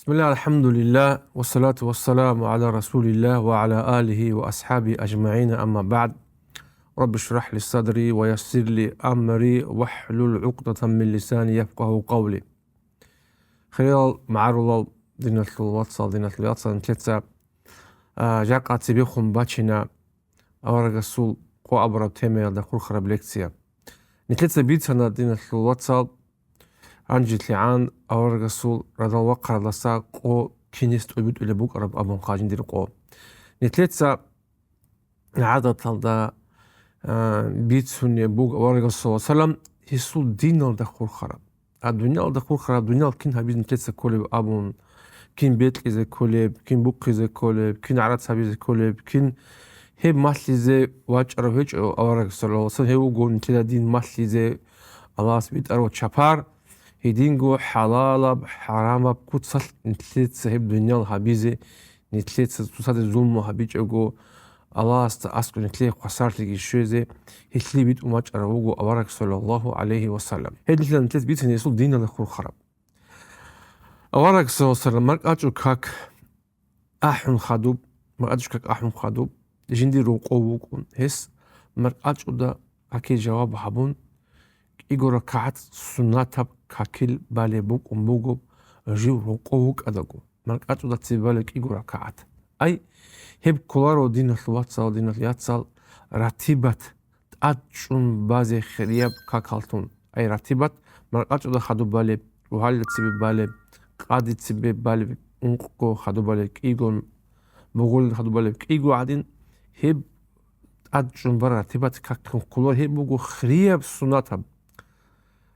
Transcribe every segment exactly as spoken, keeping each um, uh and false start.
بسم الله، الحمد لله، والصلاة والسلام على رسول الله وعلى آله وأصحابه أجمعين، أما بعد. رب اشرح لي صدري ويسر لي أمري واحلل عقدة من لساني يفقهوا قولي. Хириял магӀарулал, диналъул вацал, диналъул яцал, нилъеца, а, жакъа цебехун бачина аварагасул къо абураб темаялда хурхараб лекция. Нилъеца бицана, диналъул вацал, гьанжелъигӀан аварагасул радал вахъарадаса къо кинис тӀобитӀулеб букӀараб абун хъа жиндир къо. Нилъеца гӀадаталда, а, бицунеб буго аварагас саллаллагьу гӀалайгьи ва саллам гьесул диналда хурхараб. А дуниялда хурхараб, дуниял кин гьабизе нилъеца кколеб абун, кин бекьизе кколеб, кин бухъизе кколеб, кин гӀарац гьабизе кколеб, кин гьеб малъизе вачӀарав гьечӀо авараг саллаллагьу гӀалайгьи ва саллам, гьев вуго нилъеда дин малъизе Аллагьас битӀарав чапар, гьединго хӀалалаб, хӀарамаб куцалъ нилъеца гьеб дуниял гьабизе, нилъеца цоцазе зулму гьабичӀого, Аллагьасда аскӀоб нилъее хвасарлъиги щвезе, гьелъие битӀун вачӀарав вуго авараг саллаллагьу гӀалайгьи ва саллам. Гьединлъидал нилъеца бицина гьесул диналда хурхараб. Авараг саллаллагьу гӀалайгьи ва саллам, маркӀачӀул как ахӀун хадуб, маркӀачӀул как ахӀун хадуб, жиндир рокъов вукӀун, гьес маркӀачӀуда какил жаваб гьабун, кӀиго ракагӀат суннатаб какил балеб букӀун буго жив рокъов вукӀадаго, маркӀачӀуда цебе балеб кӀиго ракагӀат. Ай, гьеб кколаро, диналъул вацал, диналъул яцал, ратибат, тӀадчӀун базе хирияб какаллъун. Ай ратибат, маркӀачӀуда хадуб балеб, рогьалил цебе балеб, къаде цебе балеб, ункъго хадуб балеб кӀиго, бугъулил хадуб балеб кӀиго гӀадин, гьеб тӀадчӀун бар ратибат каклъун кколар, гьеб буго хирияб суннатаб.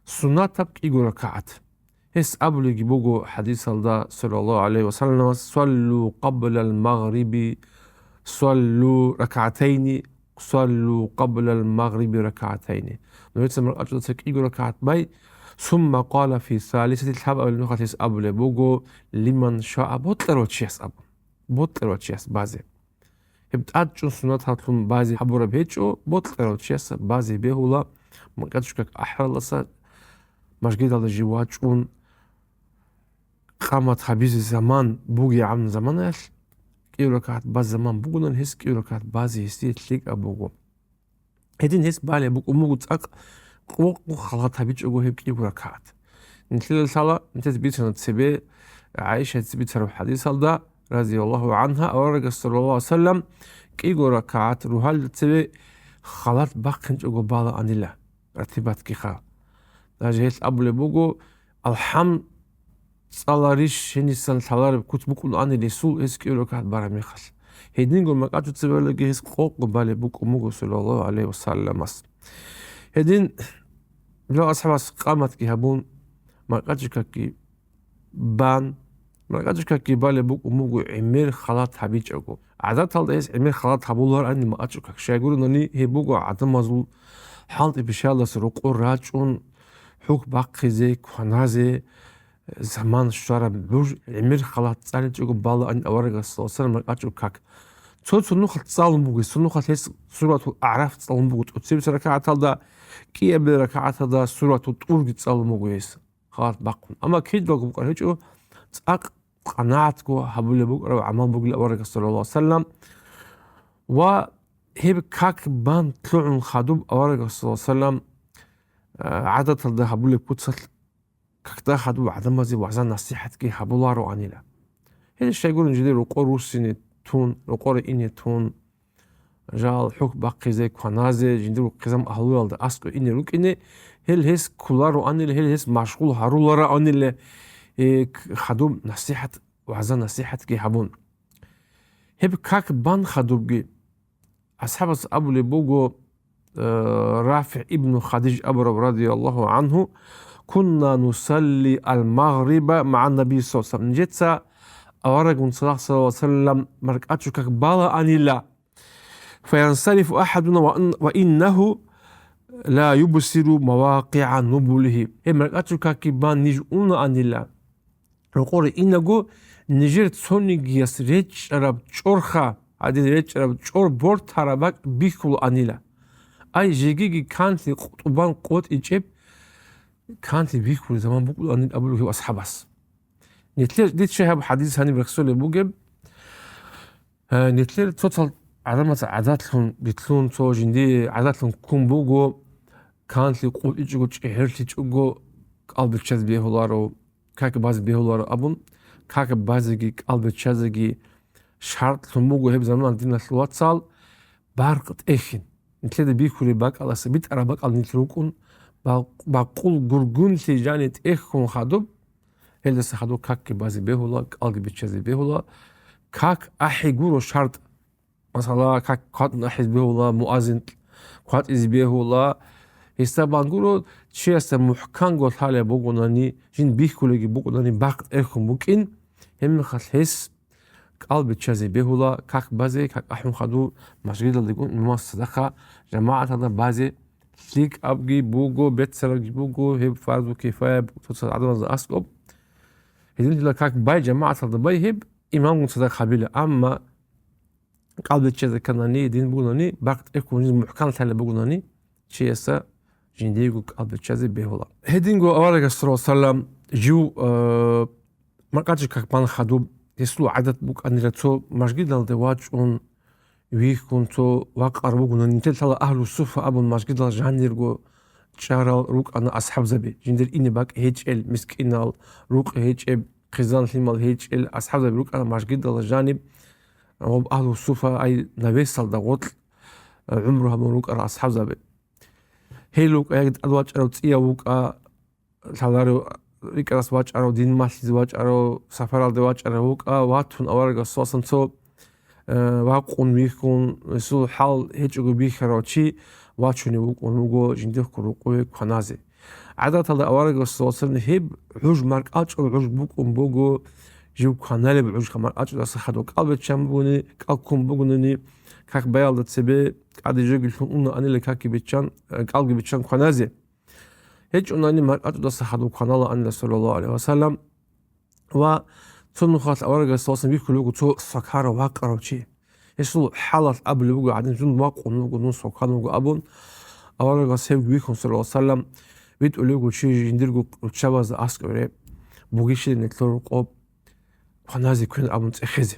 Суннатаб кӀиго ракагӀат. Гьес абулебги буго хӀадисалда, саллаллагьу гӀалайгьи ва салламас: «Саллу къаблал магъриби, саллу ракагӀатайни, саллу къаблал магъриби ракагӀатайни». Нужеца маркӀачӀудаса кӀиго ракагӀат бай, сумма къала фи салисати, лъабабилеб нухалъ гьес абулеб буго: «Лиман шаа», бокьарав чияс абун. Бокьарав чияс базе. Гьеб тӀадчӀун суннаталлъун базе гьабураб гьечӀо, бокьарав чияс базе бегьула, маркӀачӀул как ахӀаралдаса мажгиталда жив вачӀун, къамат гьабизе заман бугебгӀан заманаялъ, кӀиго ракагӀат базе заман бугони, гьес кӀиго ракагӀат базе гьесие лъикӀаб буго. Гьедин гьес балеб букӀун буго цӀакъ къокъ халат гьабичӀого гьеб кӀиго ракагӀат. Нилъеда лъала, нилъеца бицана цебе, ГӀайшаца бицараб хӀадисалда, разияллагьу гӀангьа, аварагас, саллаллагьу гӀалайгьи ва саллам, кӀиго ракагӀат рогьалил цебе халат бахъинчӀого балаанила, ратибатгиха. Даже гьелъ абулеб буго, АлхӀам цӀаларищ гьенисан лъалареб куц букӀунаанила гьесул, гьес кӀиго ракагӀат бараб мехалъ. Гьединго маркӀачӀул цебе балебги гьес къокъго балеб букӀун буго, саллаллагьу гӀалайгьи ва салламас. Гьедин, Билал асхӀабас къаматги гьабун, маркӀачӀул какги бан, маркӀачӀул какги балеб букӀун буго гӀемер халат гьабичӀого. ГӀадаталда гьес гӀемер халат гьабулароанила маркӀачӀул как. Щайгурелъул гьеб буго гӀадамазул хӀалтӀи-пишаялдаса рокъор рачӀун, хӀухь бахъизе, кваназе, заман щвараб буж, гӀемер халат цӀаличӀого балаанила аварагас, саллаллагьу гӀалайгьи ва саллам, маркӀачӀул как. Цо-цо нухалъ цӀалун буго, цо нухалъ гьес Суратул АгӀраф цӀалун буго, тӀоцебесеб ракагӀаталда, кӀиабилеб ракагӀаталда Суратул ТӀурги цӀалун буго гьес, халат бахъун. Амма кидаго букӀараб гьечӀо, цӀакъ къанагӀатго гьабулеб букӀараб гӀамал бугила аварагас, саллаллагьу гӀалайгьи ва саллам. Ва гьеб как бан лъугӀун хадуб аварагас, саллаллагьу гӀалайгьи ва саллам, а, гӀадаталда гьабулеб куцалъ какда хадуб гӀадамазе вагӀза-насихӀатги гьабулароанила. Гьел щайгурелъул жидер рокъор руссине тун, рокъоре ине тун, жал хӀухь бахъизе, кваназе, жиндирго хъизан-агьлуялда аскӀоб ине рукӀине, гьел гьес кколароанила, гьел гьес машгъул гьарулароанила, э, к-, хадуб насихӀат, вагӀза-насихӀатги гьабун. Гьеб как бан хадубги, АсхӀабас абулеб буго, э, РафигӀ ибну Хадиж абурав, радияллагьу гӀангьу: «Кунна нусалли ал-магъриба магӀан-наби саллаллагьу гӀалайгьи ва саллам». Нижеца аварагун саллаллагьу гӀалайгьи ва саллам маркӀачӀул как балаанила, «фаянсарифу ахӀадуна ва ин-, ва иннагьу ла юбсиру мавакъигӀа нубулигьи». Гьеб маркӀачӀул какги бан ниж унаанила, рокъоре инаго, нижер цонигияс речӀчӀараб чӀорха, гьадин речӀчӀараб чӀор бортараб бакӀ бихьулаанила. Ай, жегиги канлъи тӀубан къотӀичӀеб канлъи бихьулеб заман букӀулаанила абулеб гьев асхӀабас. Нилъер, дица гьаб хӀадис гьаниб рехсолеб бугеб, э, нилъер цоцал гӀадамаца гӀадатлъун, битлъун, цо жиндие гӀадатлъун ккун буго, канлъи къулчӀичӀого, чӀегьерлъичӀого кӀал биччазе бегьуларо, как базе бегьуларо абун, как базеги, кӀал биччазеги шартлъун буго гьеб заман, диналъул вацал, баркъ тӀехьин. Нилъеда бихьулеб бакӀалдаса битӀараб бакӀал нилъ рукӀун, ба-, бакъул гургунлъи жани тӀехьун хадуб, гьелдаса хадуб какги базе бегьула, кӀалги биччазе бегьула. Как ахӀи гуро шартӀ. Масала, как кватӀун ахӀизе бегьула, муаззин кватӀизе бегьула. Гьесда бан гуро, чиясда мухӀканго лъалеб бугонани, жин бихьулеги букӀунани, баркъ тӀерхьун букӀин, гьебмехалъ гьес кӀал биччазе бегьула, как базе, как ахӀун хадур, мажгиталдегун имамас цадахъа жамагӀаталда базе лъикӀабги буго, беццарабги буго, гьеб фарзу кифая цоцаз гӀадамазда аскӀоб. Гьединлъидал как бай, жамагӀаталда бай гьеб, имамгун цадахъ гьабила. Амма кӀал биччазе кканани, дин бугонани, баркъ тӀерхьун жиндир мухӀкан лъалеб бугонани, чиясда жиндиего кӀал биччазе бегьула. Гьединго аварагас, саллаллагьу гӀалайгьи ва саллам, жив, э, маркӀачӀей как бан хадуб, гьесул гӀадат букӀанила цо мажгиталде вачӀун, вихьун, цо вакъарав вугони, нилъеда лъала агьлу суффа абун мажгиталда жанирго чӀарал рукӀана асхӀабзаби, жиндир ине бакӀ гьечӀел, мискинал, рукъ гьечӀеб, хъизан-лъимал гьечӀел асхӀабзаби рукӀана мажгиталда жаниб, гьоб агьлу суффа, ай навесалда гъоркь, э, гӀумру гьабун рукӀарал асхӀабзаби. Гьел рукӀа, яги тӀад вачӀарав цӀияв вукӀа, лъаларев рикӀкӀарас вачӀарав, дин малъизе вачӀарав, сапаралде вачӀарав вукӀа, ватун аварагасул вацан цо, э, вакъун вихьун, гьесул хӀал гьечӀого бихьарав чи вачунев вукӀун вуго жиндихъго рукъове кваназе. ГӀадаталда аварагасул вацан гьеб гӀуж маркӀачӀул гӀуж букӀун буго, жив кваналеб гӀужха маркӀачӀудаса хадур кӀал биччан бугони, кӀал ккун бугони, как баялда цебе кӀаде жоги лъун унаанила какги биччан, э, кӀалги биччан кваназе. ГьечӀунани маркӀачӀудаса хадуб кваналаанила, саллаллагьу гӀалайгьи ва саллам, ва цо нухалъ аварагасул вацан вихьулев вуго цо свакарав, вакъарав чи. Гьесул хӀалалъ абулеб буго гӀадин, жундун вакъун вуго, жундун свакан вуго абун, аварагас гьев вихьун, саллаллагьу гӀалайгьи ва саллам, витӀулев вуго чи жиндирго руччабазда аскӀоре, бугищали нилъер рокъоб кваназе квен абун цӀехезе.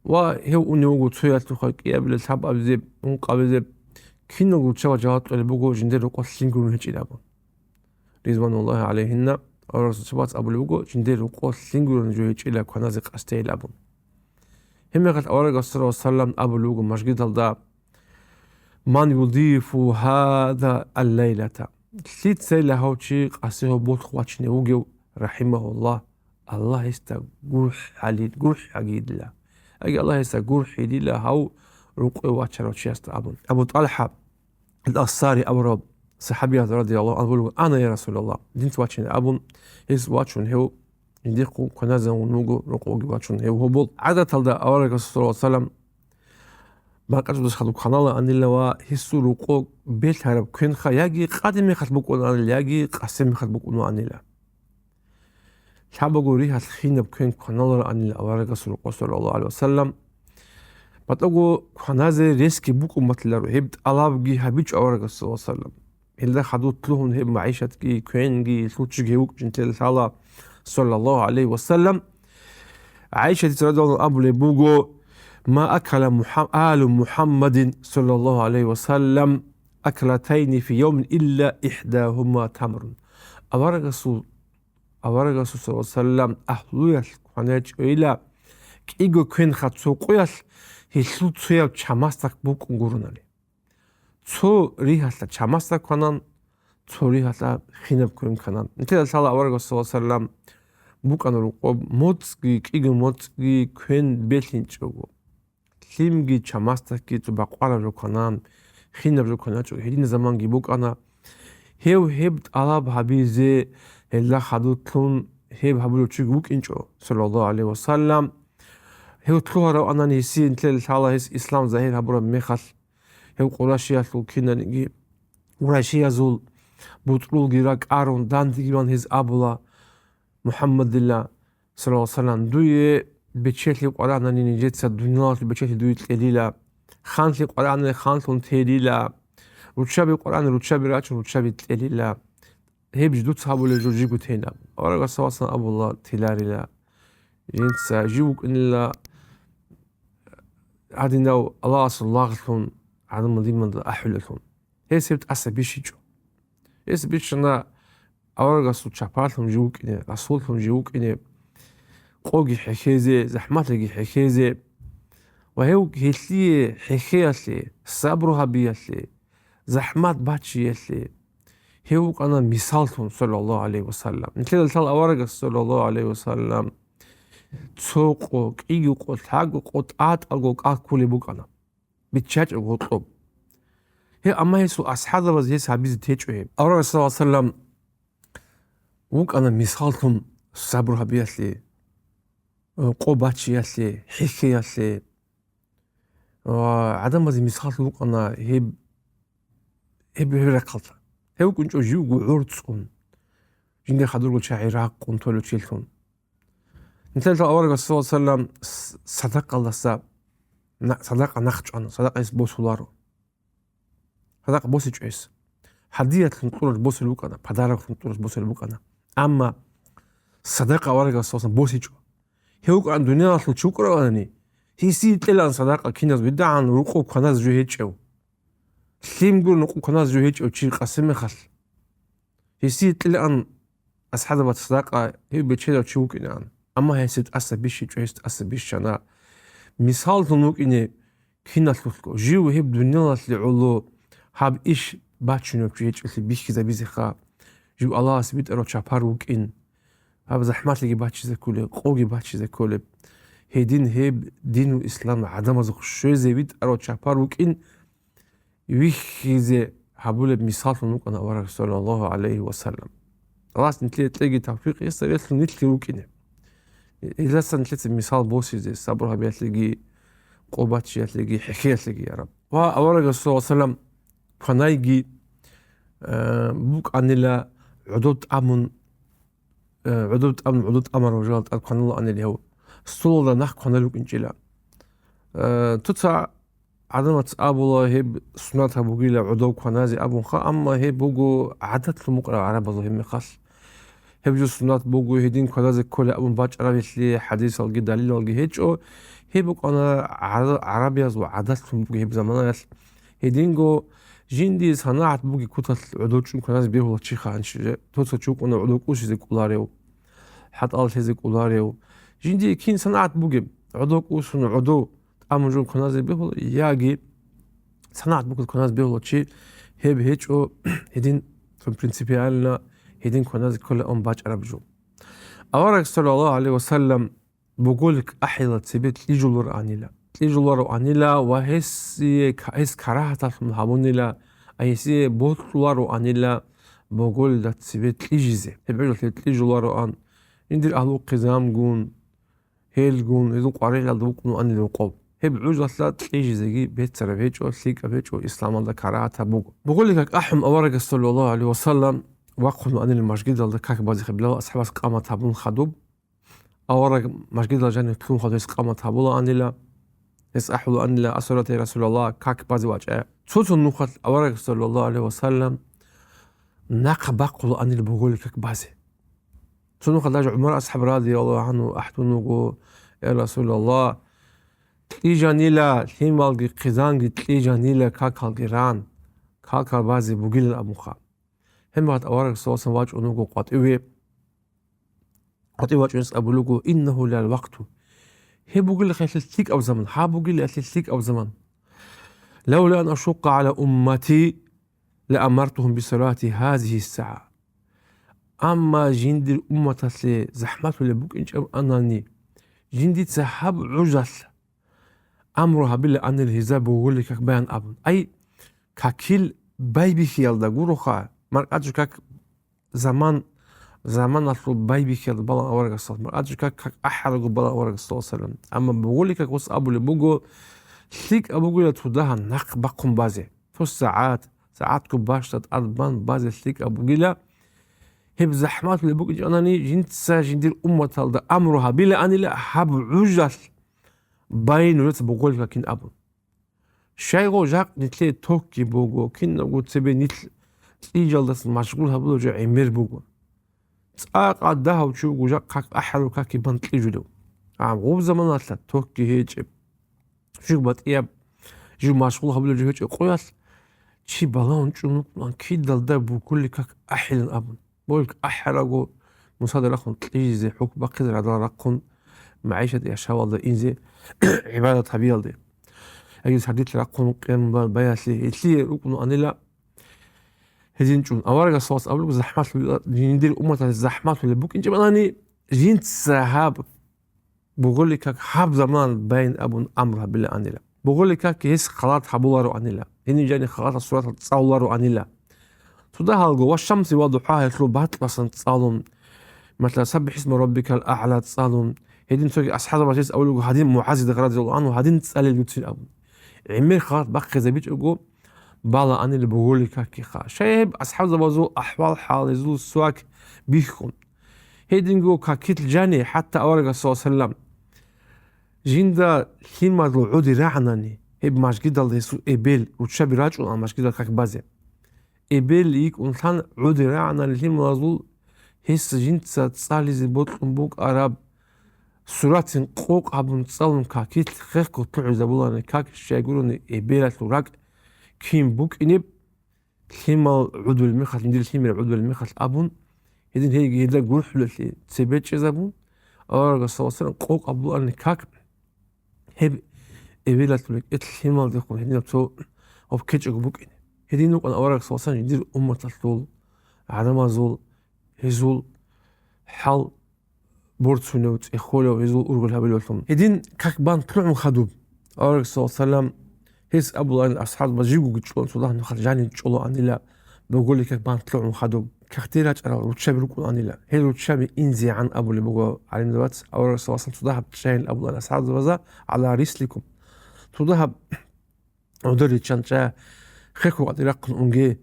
Ва гьев унев вуго цоялъухъа кӀиабилеб, лъабабилеб, ункъабилеб, киналго руччабаз жаваб кьолеб буго жиндир рокъоб лъим гурони гьечӀин абун. Ризвануллагьи гӀалайгьинна, аварагасул асхӀабаз абулеб буго, жиндир рокъоб лъим гурони жо гьечӀила кваназе къасдейил абун. Гьебмехалъ аварагас, саллаллагьу гӀалайгьи ва саллам, абулеб буго мажгиталда: «Ман юдифу гьаза аллайлата?» Лъицайила гьав чи къаси гьоболлъухъ вачине вугев, рахӀимагьуллагь, Аллагь гьесда гурхӀали-, гурхӀагийила. Яги Аллагь гьесда гурхӀилила гьав рукъове вачарав чиясда абун. Абу ТӀалхӀа ал-Ансари абурав сахӀабияс, радияллагьу гӀангьу, абулеб: «Ана, я Расулаллагь», динца вачине абун, гьес вачун гьев жиндихъго кваназавун вуго, рокъовеги вачун гьев гьобол. ГӀадаталда аварагас, саллаллагьу гӀалайгьи ва саллам, маркӀачӀудаса хадуб кваналаанила ва гьесул рокъоб белъараб квенха яги къадимехалъ букӀунаанила, яги къасимехалъ букӀунаанила. Лъабаго ригьалъ хинаб квен кваналароанила аварагасул рокъоб, саллаллагьу гӀалайгьи ва саллам. БатӀаго кваназе ресги букӀун батиларо, гьеб тӀалабги гьабичӀо аварагас, саллаллагьу гӀалайгьи ва саллам. Гьелда хадур лъугьун гьеб магӀишатги, квенги, лъучиги гьев вукӀинчӀел лъала, саллаллагьу гӀалайгьи ва саллам. ГӀайшатица, радияллагьу гӀангьа, абулеб буго: «Ма акала Мухам-, алу Мухаммадин, саллаллагьу гӀалайгьи ва саллам, аклатайни фи явмин илла ихӀдагьума тамрун». Аварагасул, аварагасул, саллаллагьу гӀалайгьи ва саллам, агьлуялъ кваначӀойила кӀиго квенха цо къоялъ, гьелъул цояб чамасдак букӀун гурони. Цо ригьалъа чамасдак кванан, цо ригьалъа хинаб квен кванан. Нилъеда лъала аварагас, саллаллагьу гӀалайгьи ва саллам, букӀана рокъоб моцӀги, кӀиго моцӀги квен белъинчӀого. Лъимги чамасдакги цо бакъвараб жо кванан, хинаб жо кваначӀого гьединаб заманги букӀана. Гьев гьеб тӀалаб гьабизе, гьелда хадур лъун гьеб гьабулев чиги вукӀинчӀо, саллаллагьу гӀалайгьи ва саллам. Гьев лъугьаравани гьесие, нилъеда лъала гьес ислам загьир гьабураб мехалъ, гьев Къурайшиялъул кинаниги, Къурайшиязул бутӀрулги ракӀарун, дандеги ван гьез абула: «Мухаммадилла, саллаллагьу гӀалайгьи ва саллам, дуе бечелъи къваригӀанани нижеца дуниялалъул бечелъи дуе кьелила, ханлъи къваригӀанани ханлъун терила, руччаби къваригӀанани руччаби рачун руччаби кьелила». гьеб жо дуца гьабулеб жо жибго тейин абун. Аварагас саллаллагьу гӀалайгьи ва саллам абула, тиларила, жинца жив вукӀунила гьадинав Аллагьасул лагълъун, гӀадамал дималда ахӀулелъун. Гьес гьеб тӀаса бищичӀо. Гьес бищана аварагасул чапарлъун жив вукӀине, расуллъун жив вукӀине, къоги хӀехьезе, захӀмалъиги хӀехьезе. Ва гьев гьелъие хӀехьеялъе, сабру гьабиялъе, захӀмат бачиялъе, гьев вукӀана мисаллъун, саллаллагьу гӀалайгьи ва саллам. Нилъеда лъала аварагас, саллаллагьу гӀалайгьи ва саллам, цо къо, кӀиго къо, лъабго къо, тӀатӀалго кӀал кколеб букӀана, биччачӀого гьоркьоб. Гьеб, амма гьесул асхӀабзабаз гьес гьабизе течӀо гьеб. Аварагас, саллаллагьу гӀалайгьи ва саллам, вукӀана мисаллъун сабру гьабиялъе, къо бачиялъе, хӀехьеялъе. Ва гӀадамазе мисаллъун вукӀана гьеб, гьеб, гьеб рахъалда. Гьев вукӀунчӀо живго гӀорцӀун, жиндир хадурго чагӀи ракъун толев чилъун. Нилъеда аварагас, саллаллагьу гӀалайгьи ва саллам, с-, садакъалдаса, на-, садакъа нахъчӀвана, садакъа гьес босуларо. Садакъа босичӀо гьес. Гьадиялъун кьуралъ босулеб букӀана, подароклъун кьуралъ босулеб букӀана. Амма садакъа аварагас, саллаллагьу гӀалайгьи ва саллам, босичӀо. Гьев вукӀана дуниялалъул чи вукӀаравани, гьесие кьелаан садакъа киназ, видагӀан рукъов кваназ жо гьечӀев. Лъим гуро нукъо кваназ жо гьечӀев чи къасимехалъ. Гьесие кьелаан асхӀабзабаца садакъа гьев бечедав чи вукӀинаан. Амма гьесие тӀаса бищичӀо, гьес тӀаса бищана. Мисаллъун вукӀине киналъулъго, жив гьеб дуниялалъе гӀоло гьаб иш бачунев чи гьечӀолъи бихьизабизеха, жив Аллагьас битӀарав чапар вукӀин. Гьаб захӀмалъиги бачизе кколеб, къоги бачизе кколеб. Гьедин гьеб динул ислам гӀадамазухъ щвезе витӀарав чапар вукӀин вихьизе гьабулеб мисаллъун вукӀана авараг, саллаллагьу гӀалайгьи ва саллам. Аллагьас нилъее кьеги тавфикъ гьесда релълъун нилъги рукӀине. Гьелдаса нилъеца мисал босизе, сабур гьабиялъеги, къо бачиялъеги, хӀехьеялъеги, я Раб. Ва аварагас, саллаллагьу гӀалайгьи ва саллам, кванайги, э, букӀанила гӀодов тӀамун, э, гӀодов тӀамун, гӀодов тӀамарав жал тӀад кваналаанила гьев. Столалда нахъ кванал рукӀинчӀила. Э, цо-цо гӀадамац абула, гьеб суннатаб бугила гӀодов кваназе абунха, амма гьеб буго гӀадатлъун букӀараб гӀарабазул гьеб мехалъ. Гьеб жо суннат буго, гьедин кваназе кколеб абун бачӀараб гьелъие хӀадисалги далилалги гьечӀо. Гьеб букӀана гӀара-, гӀарабиязул гӀадатлъун буго гьеб заманаялъ. Гьединго жиндие санагӀат бугеб куталъ гӀодов чӀун кваназе бегьула чиха гьанже, цо-цо чи вукӀуна гӀодов кӀусизе кӀоларев, хӀатӀал лъезе кӀоларев. Жиндие кин санагӀат бугеб, гӀодов кӀусун, гӀодов тӀамун жо кваназе бегьула, яги санагӀат бугеб кваназе бегьула чи, гьеб гьечӀо гьедин принципиально гьедин кваназе кколеб абун бачӀараб жо. Авараг, саллаллагьу гӀалайгьи ва саллам, боголил какахӀила цебе кьижулароанила. Кьижулароанила ва гьесие ка-, гьес карагьаталъун гьабунила, а гьесие бокьулароанила боголилда цебе кьижизе. Гьеб гӀужалъе кьижулароан, жиндир агьлу-хъизамгун, гьелгун, гьезул къваригӀелалда вукӀунаанила рукъов. Гьеб гӀужалъа кьижизеги беццараб гьечӀо, лъикӀаб гьечӀо, исламалда карагьатаб буго. Боголил как ахӀун аварагас, саллаллагьу гӀалайгьи ва саллам, вахъунаанила мажгиталда как базехъе, Билал асхӀабас къамат гьабун хадуб. Авараг мажгиталда жанив лъун хадуб гьес къамат гьабулаанила, гьес ахӀулаанила: «Ассалату, я Расулаллагь, как базе вачӀа». Цо-цо нухалъ авараг, саллаллагьу гӀалайгьи ва саллам, нахъа бахъулаанила боголил как базе. Цо нухалъ даже ГӀумар асхӀаб, радияллагьу гӀангьу, ахӀдун вуго: «Я Расулаллагь, кьижанила, лъималги хъизанги кьижанила какалги ран, какал базе бугилан», абунха. Гьебмехалъ авараг, саллаллагьу гӀалайгьи ва саллам, вачӀун вуго къватӀиве. КъватӀиве вачӀунес абулего: «Иннагьу лал вакъту». Гьеб бугила хелъил лъикӀаб заман, гьаб бугила хелъил лъикӀаб заман. «Лавла ан ашукъа гӀала уммати ла амартугьум бисалати гьазигьи ссагӀа». Амма жиндир умматалъе захӀматулеб букӀинчӀеб анани, жиндица гьаб гӀужалъ амру гьабилаанил гьезда боголил как баян абун. Ай, какил байбихьиялда гуроха, маркӀачӀу как заман, заманалъул байбихьиялда балан аварагасал, маркӀачӀу как, как ахӀарагу балан аварагасал, салам. Амма боголил как гъос абулеб буго, лъикӀаб бугила цо дагьаб нахъ бахъун базе. Цо сагӀат, сагӀатго бащда тӀад бан базе лъикӀаб бугила. Гьеб захӀматулеб букӀинчӀанани, жинца жиндир умматалда амру гьабилаанила гьаб гӀужалъ бай нужеца боголил какин абун. Щайго жакъ нилъее токги буго, кинабго цебе нилъ кьижалдаса машгъул гьабулев жо гӀемер буго. ЦӀакъ дагьав чи вуго жакъ как ахӀарав каки бан кьижулев. А гъуб заманалъа токги гьечӀеб, жив батӀияб, жив машгъул гьабулев жо гьечӀеб къоялъ, чи балагьун чӀун вукӀун кидалда буккули как ахӀилан абун. Болик ахӀараго, Мусада рахун кьижизе, хӀухь бахъизе, радал рахъун, магӀишат яшавалда инзе, гӀибадат гьабиялде. Яги сардилъ рахъун къиямал баялъе, гьелъие рукӀун анила гьедин чӀун. Аварагас вас абулеб захӀмалъула, жиндир умматалъе захӀмалъулеб букӀинчӀебани, жинца гьаб буголи как гьаб заман байн абун амру гьабилаанила. Буголи как гьес халат гьабулароанила. Гьениб жани халатал суратал цӀалулароанила. Цо дагьалго, ва шамси ва духӀа гьелъул батӀласан цӀалун. Масала, саббихӀисма раббикал аъла цӀалун. Гьедин цоги асхӀабзабаз гьес абулего гьадин МугӀазида радияллагьу гӀангьу гьадин цӀалел дуцин абун. ГӀемер халат бахъизабичӀого балаанила буголи какиха. Щай гьеб асхӀабзабазул ахӀвал-хӀал, гьезул свак бихьун. Гьединго какил жани, хӀатта аварагас саллаллагьу гӀалайгьи вассалам, жинда лъимадул гӀуди рагӀанани, гьеб мажгидалда гьесул эбел, руччаби рачӀуна мажгидал как базе. Эбел йикӀунлъан гӀуди рагӀанани лъималазул, гьес жинца цӀализе бокьун букӀараб суратин къокъ гьабун цӀалун какил хехго лъугӀизабуларани как щайгурони эбелалъул ракӀ кин букӀинеб, лъимал гӀудулеб мехалъ, жиндир лъимер гӀудулеб мехалъ абун, гьедин гьей гьелда гурхӀулелъе цебе чӀезабун, аварагас саллаллагьу гӀалайгьи вассалам къокъ абуларни как гьеб эбелалъул рекӀелъ лъималдехун гьединаб цо гьоб ккечӀого букӀине. Гьедин рукӀана аварагас саллаллагьу гӀалайгьи вассалам жиндир умматалъул гӀадамазул гьезул хӀал борцунев, цӀехолев, гьезул ургъел гьабилевлъун. Гьедин как бан лъугӀун хадуб. Авараг саллаллагьу гӀалайгьи вассалам, гьес абулаан асхӀабзабаз жигоги чӀолан цо дагь нухалъ жанив чӀолаанила, буголи как бан лъугӀун хадуб. Кагъти рачӀарал руччаби рукӀунаанила. Гьел руччаби инзегӀан абулеб буго гӀалимзабаз, авараг саллаллагьу гӀалайгьи вассалам цо дагьаб чӀайин абулаан асхӀабзабаза, гӀала рисликум. Цо дагьаб гӀодор риччан чӀа, хехго къватӀир рахъун унге.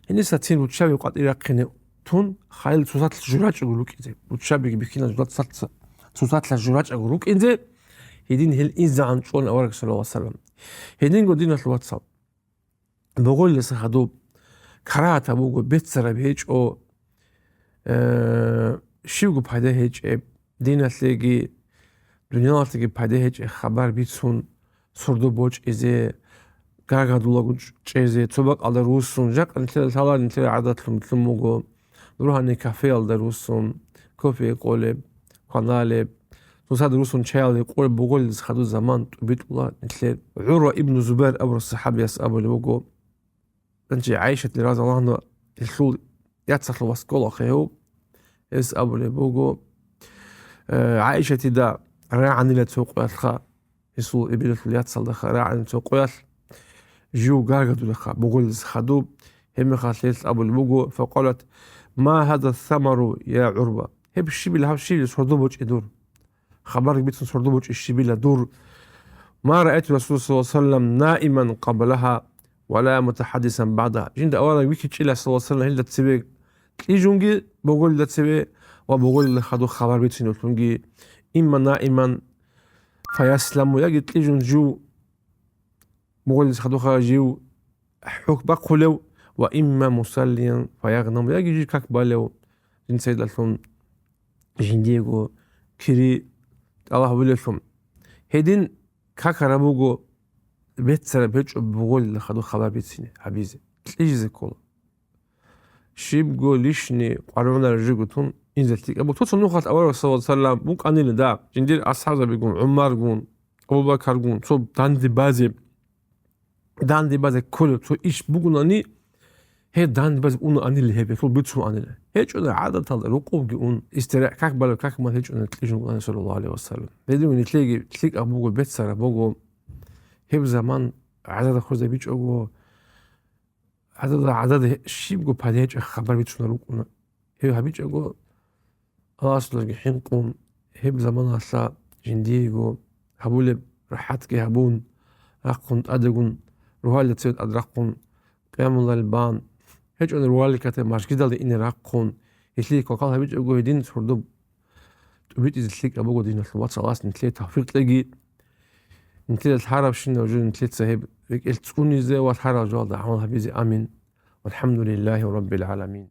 Гьениса цин руччаби къватӀир рахъине тун, хъалил цоцалъ журачӀого рукӀизе. Руччабиги бихьинал цоцалъ, цоцалъ журачӀого рукӀинзе, гьедин гьел инзегӀан чӀолан авараг саллаллагьу гӀалайгьи вассалам. Гьединго диналъул вацал. Буголиласа хадуб. Карагьатаб буго, беццараб гьечӀо, э, щибго пайда гьечӀеб, диналъеги, дуниялалъеги пайда гьечӀеб хабар бицун, сордо бочӀизе, гаргадулаго чӀезе, цо бакӀалда руссун, жакъа нилъеда лъала нилъер гӀадатлъун лъун буго, дургьани кафеялда руссун, кофе къолеб, кваналеб, цоцазда руссун чаял къолеб буголиласа хадуб заман тӀубитӀула нилъер. ГӀурва ибну Зубайр абурав сахӀабияс абулеб буго, Гьанже ГӀайшатил разияллагьу гӀангьа, гьелъул яцалъул вас кколахъе гьев, гьес абулеб буго, э, ГӀайшатида рагӀанила цо къоялъха, гьесул эбелалъул яцалдаха рагӀанила цо къоялъ, жив гаргадулеха, буголиласа хадуб, гьебмехалъ гьелъ абулеб буго, факъалат: «Ма гьаза самару, я ГӀурва?» Гьеб щибила, гьаб щибила сордо бочӀи дур? Хабар бицун сордо бочӀи щибила дур? «Ма раайту Расул саллаллагьу гӀалайгьи вассалам наиман къаблагьа ва ла мутахӀаддисан багӀдагьа». Жинда авараг вихьичӀила саллаллагьу гӀалайгьи вассалам гьелда цеве кьижунги, буголилда цеве ва буголилда хадуб хабар бицуневлъунги, имма наиман фаясламу, яги кьижун жив буголилда хадубха жив хӀухь бахъулев, ва имма мусаллиян фаягънаму, яги жив как балев, жинцайдалъун жиндиего кири тӀалаб гьабулевлъун. Гьедин какараб буго, беццараб гьечӀо буголилда хадуб хабар бицине гьабизе, кьижизе ккола. Щибго лишни къваригӀунареб жо тун инзе лъикӀаб буго. Цо-цо нухалъ авараг саллаллагьу гӀалайгьи вассалам букӀанила, да, жиндир асхӀабзабигун, ГӀумаргун, Абу-Бакаргун, цо данде базе, данде базе кколеб цо иш бугунани, гьеб данде базе унаанила гьеб, гьелъул бицун анила. ГьечӀони гӀадаталда рукъубги ун, истира-, как балеб, как ман гьечӀони кьижун унаан, саллаллагьу гӀалайгьи вассалам. Гьедин нилъеги лъикӀаб буго, беццараб буго, гьеб заман гӀадада хурзабичӀого, гӀадада, гӀадада щибго пайда гьечӀеб хабар бицунел рукӀуна. Гьеб гьабичӀого, Аллагьасуларги хӀинкъун, гьеб заманалъа жиндиего гьабулеб рахӀатги гьабун, рахъун тӀадегун, рогьалил цеве тӀад рахъун, къиямуллайл бан, гьечӀони рогьалил катаб мажгидалде ине рахъун, гьелъие квакал гьабичӀого гьедин сордо тӀубитӀизе лъикӀаб буго, диналъул вацал, Аллагьас нилъее тавфикъ кьеги. Нилъеда лъарабщинаб жо нилъеца гьеб рекӀелъ цӀунизе ва лъарал жоялда гӀамал гьабизе. Амин. Алхамдулиллахи Раббил Аламин.